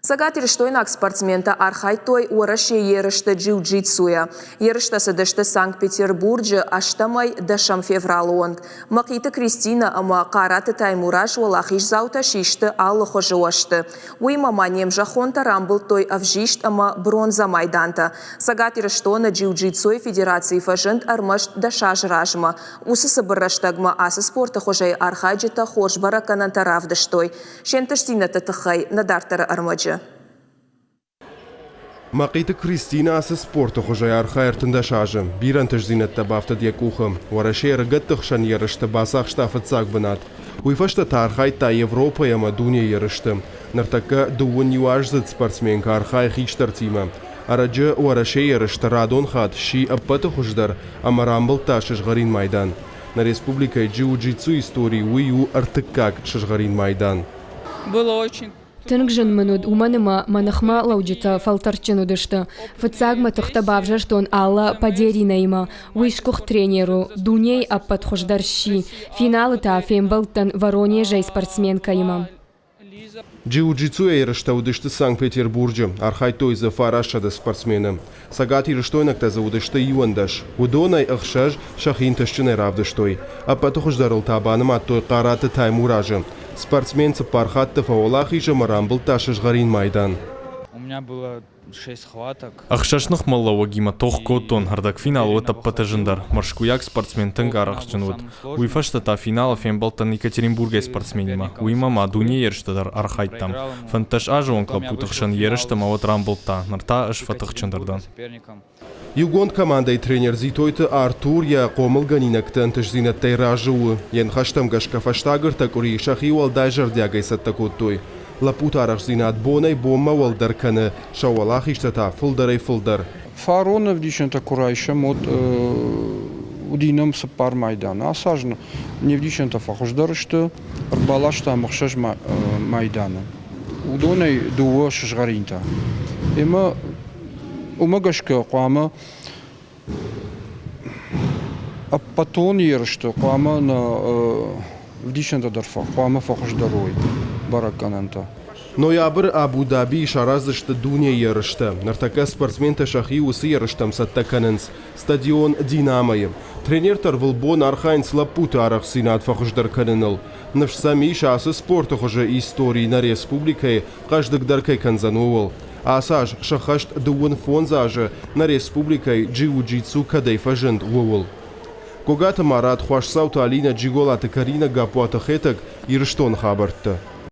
Цӕгатирыстойнаг спортсментӕ архайдтой Уӕрӕсейы ерысты джиу-джитсуйӕ. Ерыстӕ цыдысты Санкт-Петербурджы ӕстӕмӕй дӕсӕм февралы онг. Мӕхъиты Кристинӕ ӕмӕ Хъараты Таймураз уӕлахиздзаутӕ систы алы хуызы уӕзты. Уыимӕ ма не мзӕххонтӕ рамбылдтой ӕвзист ӕмӕ бронзӕ майдантӕ. Цӕгат Ирыстоны джиу-джитсуйы федерацийы фӕзынд ӕрмӕст 10 азы размӕ. Уыцы цыбыр рӕстӕгмӕ ацы спорты хуызӕй архайджытӕ хорз бӕрӕггӕнӕнтӕ равдыстой. Се нтыстдзинӕдты тыххӕй нӕ дарддӕры ӕрмӕджы. Мӕхъиты Кристинӕ ацы спорты хуызӕй архайы 13 азы. Бирӕ ӕнтыстдзинӕдтӕ бафтыд йӕ къухы. Уӕрӕсейы ӕрыгӕтты хсӕн ерысты бацахста фыццаг бынат. Уый фӕстӕ та архайдта Европӕйы ӕмӕ дунейы ерысты. Ныртӕккӕ дыууын иуаздзыд спортсменкӕ архайы хистӕртимӕ. Ӕрӕджы Уӕрӕсейы ерысты радон хатт сси ӕппӕты хуыздӕр ӕмӕ рамбылдта сызгъӕрин майдан. Нӕ республикӕйы джиу-джитсу историйы уый у ӕртыккаг сызгъӕрин майдан. Было очень Тынг зын мын уыд, уымӕн ӕмӕ мӕ ныхмӕ лӕуджытӕ фӕлтӕрдджын уыдысты. Фыццаг мӕ тыхтӕ бавзӕрстон Алла Падеринаимӕ. Уый сгуыхт тренер у, дунейы ӕппӕт хуыздӕр сси. Финалы та фембӕлдтӕн Воронежӕй спортсменкӕимӕ. Джиу-джитсуйӕ ерыстӕ уыдысты Санкт-Петербурджы, архайдтой дзы фарастсӕдӕ спортсмены. Цӕгатирыстойнӕгтӕ дзы уыдысты 11. Уыдонӕй ӕхсӕз сӕхи ӕнтыстджынӕй равдыстой. Ӕппӕты хуыздӕрыл та банымадтой Хъараты Таймуразы. Спортсмен цыппар хатты фӕуӕлахиз ӕмӕ рамбылдта сызгъӕрин майдан. У меня было шесть схваток. Ӕхсӕз ныхмӕлӕууӕгимӕ тох кодтон, ӕрдӕгфинал уыд ӕппӕты зындӕр. Мӕскуыйаг спортсмен тынг арӕхстджын уыд. Уый фӕстӕ та финалы фембӕлдтӕн Екатеринбургӕй спортсменимӕ. Уыимӕ ма дунейы ерысты дӕр архайдтам. 15 азы онг лӕппуты хсӕн ерысты мӕ уӕд рамбылдта, ныр та ӕз фӕтыхджындӕр дӕн. Иугонд командӕйы тренер Дзитойты Артур йӕ хъомылгӕнинӕгты ӕнтыстдзинӕдтӕй разы у. Йӕ ныхӕстӕм гӕсгӕ фӕстаг ӕртӕ къуырийы сӕхи уӕлдай зӕрдиагӕй цӕттӕ кодтой. Лӕппуты арӕхстдзинад бонӕй-бонмӕ уӕлдӕр кӕны, сӕ уӕлахизтӕ та фылдӕрӕй-фылдӕр. Фарон ӕвдисӕнтӕ куы райсӕм, уӕд уыди нӕм цыппар майданы. Ацы аз не вдисӕнтӕ фӕхуыздӕр сты, ӕрбаластам ӕхсӕз майданы. Уыдонӕй дыууӕ сызгъӕринтӕ. Ӕмӕ уымӕ гӕсгӕ хъуамӕ ӕппӕтон ерысты хъуамӕ нӕ ӕвдисӕнтӕ дӕр хъуамӕ фӕхуыздӕр уой бӕрӕггӕнӕнтӕ. Ноябры Абу-Дабийы сараздзысты дунейы ерыстӕ. Ныртӕккӕ спортсментӕ сӕхи уыцы ерыстӕм цӕттӕ кӕнынц стадион «Динамо-йы». Тренертӕ ӕрвылбон архайынц лӕппуты арӕхстдзинад фӕхуыздӕр кӕныныл. Ныфс сӕм ис, ацы спорты хуызы истори нӕ республикӕйы хъӕздыгдӕр кӕй кӕндзӕн, ууыл. Ацы аз сӕххӕст 35 азы нӕ республикӕйы джиу-джитсу кӕдӕй фӕзынд, ууыл. Гогаты Марат, Хуасдзауты Алинӕ, Джиголаты Каринӕ, Гаппуаты Хетӕг, Ирыстоны хабӕрттӕ.